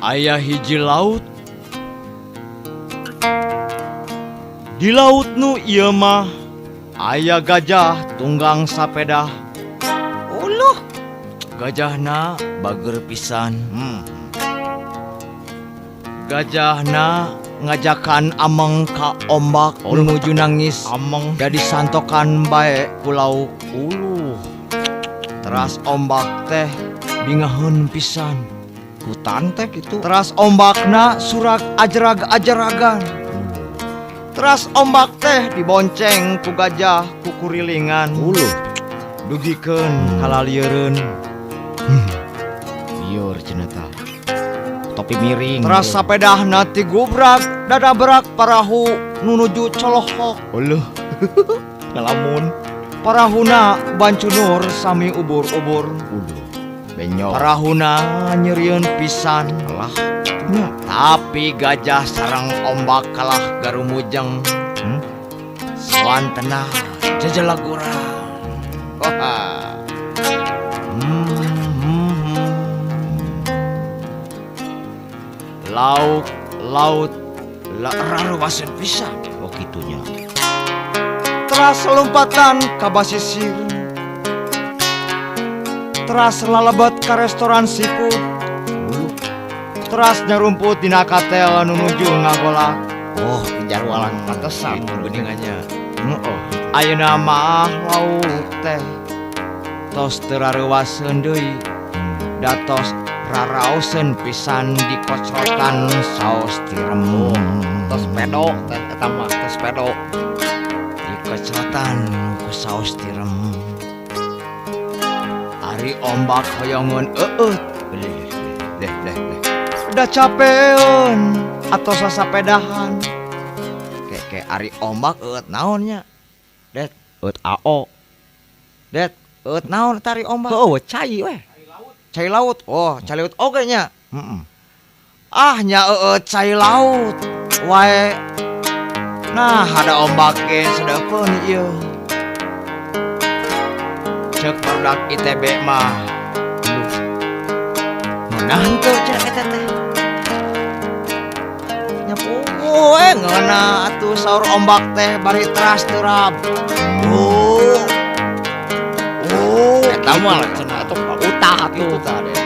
Aya hiji laut. Di laut nu ieu mah aya gajah tunggang sapeda. Uluh. Gajahna bager pisan. Gajahna ngajakan ameng ka ombak nuju nangis. Ameng. Jadi santokan bae ku lauk. Uluh. Teras ombak teh bingaheun pisan. Hutan teh gitu. Teras ombakna surak ajrag-ajragan. Teras ombak teh dibonceng ku gajah ku kurilingan. Uluh. Dugikeun kalaliereun. Lieur cenah tah. Topi miring. Teras sapedahna tigubrak dadabrak parahu nu nuju colohok. Uluh. Ngalamun. Parahuna bancunur sami ubur-ubur. Uluh. Benyok. Parahuna nyerieun pisan. Alah. Nya. Tapi gajah sareng ombak kalah garumujeng. Sawantena jejelaguran. Wah. Lauk laut raruaseun pisan. Oh kitunya. Teras lompatan ka basisir. Teras lalebet ka restoran seafood. Teras nyarumput dina katel nu nuju ngagolak. Oh, jarwalan pantesan beningannya. Heeh. Ayeuna mah laut teh tos teu rareuwaseun deui. Da tos raraoseun pisan dikocrotan saos tirem. Tos pedo teh eta mah, tos pedo. Dikocrotan ku saos tirem. Ari ombak hoyongeun eueut. Leh leh leh. Da capeun atos sasapedahan. Keke ari ombak eueut naon nya? Det, eueut ao. Det, eueut naon eta ari ombak? Heueuh, cai weh. Cai laut. Oh, cai laut oge nya. Heeh. Ah nya eueut cai laut wae. Nah, ada ombak ge sedeupeun ieu. Ceuk barudak ITB mah. Aduh. Ngeunah henteu cenah eta teh. Nya puguh we ngeunah atuh saur ombak teh bari teras terap. Oh. Oh, eta mah cenah atuh utah atuh. Kitu tah deh.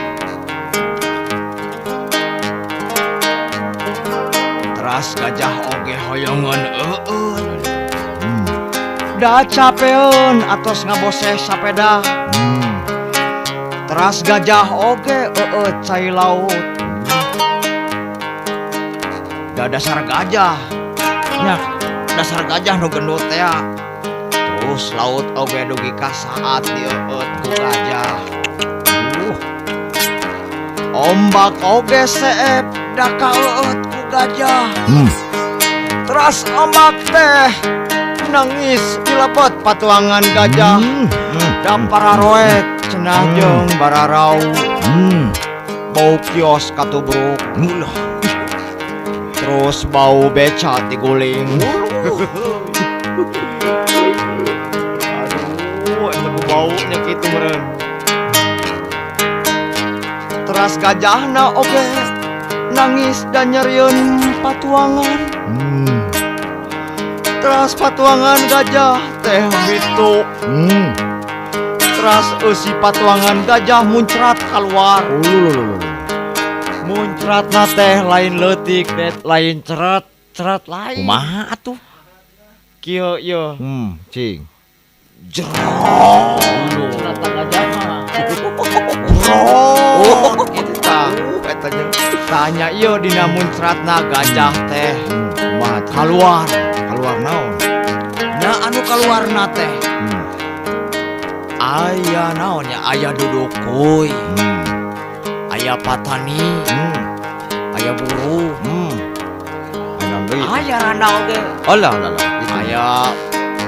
Teras gajah oge hoyongeun eueut. Da capeun atos ngaboseh sapeda. Teras gajah oge eueut cai laut. Da dasar gajah. Nya, dasar gajah nu gendut teh. Terus laut oge dugi ka saat dieueut ku gajah. Ombak oge seep da kaeueut ku gajah. Teras ombak teh nangis dilepet patuangan gajah. Da pararoek cenah jeung bararau. Bau kios katubruk. Ulah. Terus bau beca diguling. Aduh, eta baunya kitu meureun. Teras gajahna oge nangis dan nyerieun patuangan. Teras patuangan gajah teh bitu. Teras eusi patuangan gajah muncrat keluar. Muncratna teh lain leutik, det lain ceret, ceret lain. Kumaha atuh? Kieu ieu. Cing. Jerot. Ceratan gajah mah. Jerot kitu tah. Eta jeung tanya ieu dina muncratna gajah teh. Kumaha teh? Kaluar. Kaluar naon? Nya anu kaluarna teh. Aya naon nya? Aya dudukuy. Aya patani. Aya buruh. Aya deui. Aya randa oge. Alah, alah, alah. Aya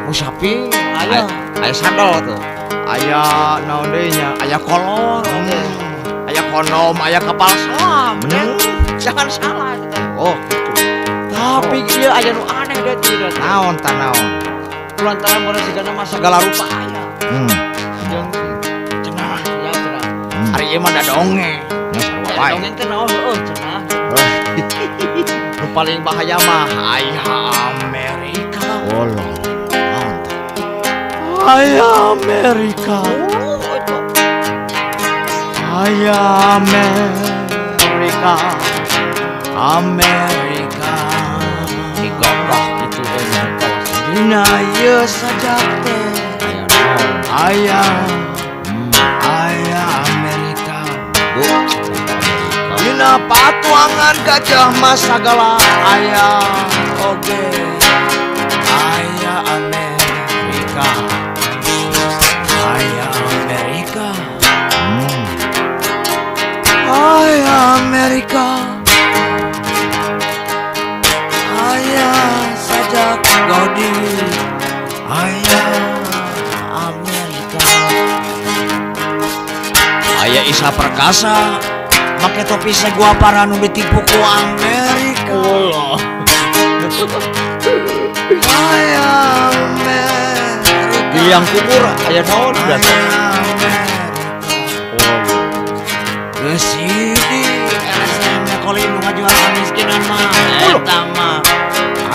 musapi, aya. Aya sadol tuh. Aya naon deui nya? Aya kolor oge. Aya kondom, aya kapal selam. Jangan salah eta teh. Oh, gitu. Tapi ieu aya nu aneh deui ieu teh. Naon tah naon? Kulantaran mun sigana mah segala rupa aya. Jeung cenah ya cenah. Ari ieu mah da dongeng. Nya sarua wae. Dongeng teh naon heueuh cenah. Paling bahaya mah aya Amerika. Oh lah, naon tah? Aya Amerika. Aya Amerika. Amerika. Digogah gitu euy kawas. Dina ieu sajak teh Aya naon? aya aya Amerika. Bu, Amerika. Dina patuangan gajah mah sagala aya oge aya Amerika. Aya Amerika. Aya Amerika. Aya sajak Gaudi. Aya Amerika. Aya Isa Perkasa make topi Seguapara nu ditipu ku Amerika. Allah. Aya Amerika. Di liang kubur aya naon berarti? Aya Amerika. Oh. Geus hiji LSM Kolin nu ngajual kamiskinan mah eta mah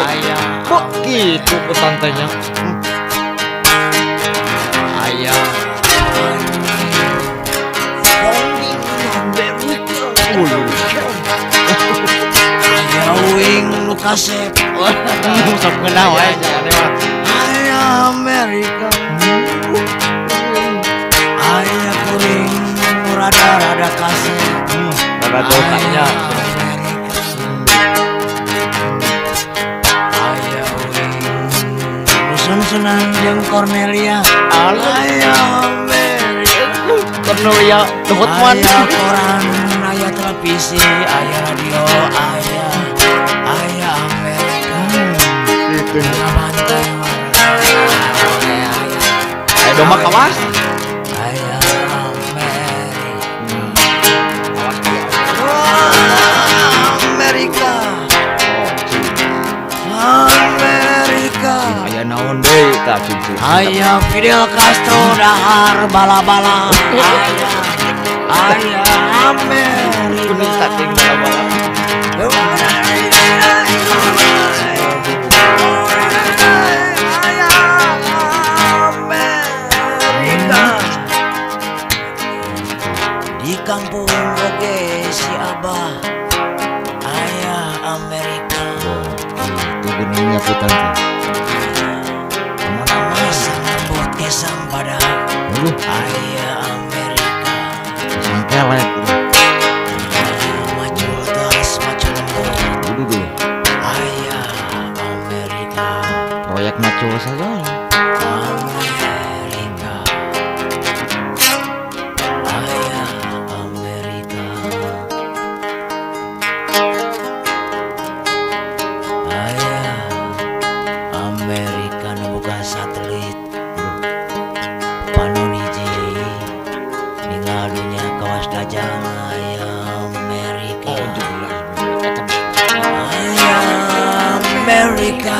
aya. Kok gitu pesantrennya? Aya founding Amerika. Aya wing nu kasep. Sok ngeunah wae nya mah. Aya Amerika. Aya kuring nu rada-rada kasep. Rada dosanya. Aya Amerika. Aya wing nu sun-sunan jeung Cornelia. Aya Amerika. Cornelia Hotman. Aya koran, aya televisi, aya radio, aya aya Amerika. Gitu. Ngabantai aya aya. Aya domba kawas. Aya Amerika. Kawas dia. Amerika. Oh, cing. Amerika. Aya naon deui tah cing cing. Aya Fidel Castro dahar bala-bala. Aya aya Amerika. Kuning cacing bala-bala. Aya Amerika. Di kampung oge si Abah aya Amerika. Oh, gitu geuningnya putan teh. Kemana masa lembut gesang pada Aduh, aya Amerika. sangkelek. Macul tas macul lembut Aduh dulu. aya Amerika. Proyek macul segala. Amerika. Aya Amerika. Aya Amerika nu boga satelit. Panon hiji ninggal dunya kawas dajang aya Amerika. Oh, jelas. Eta Aya Amerika.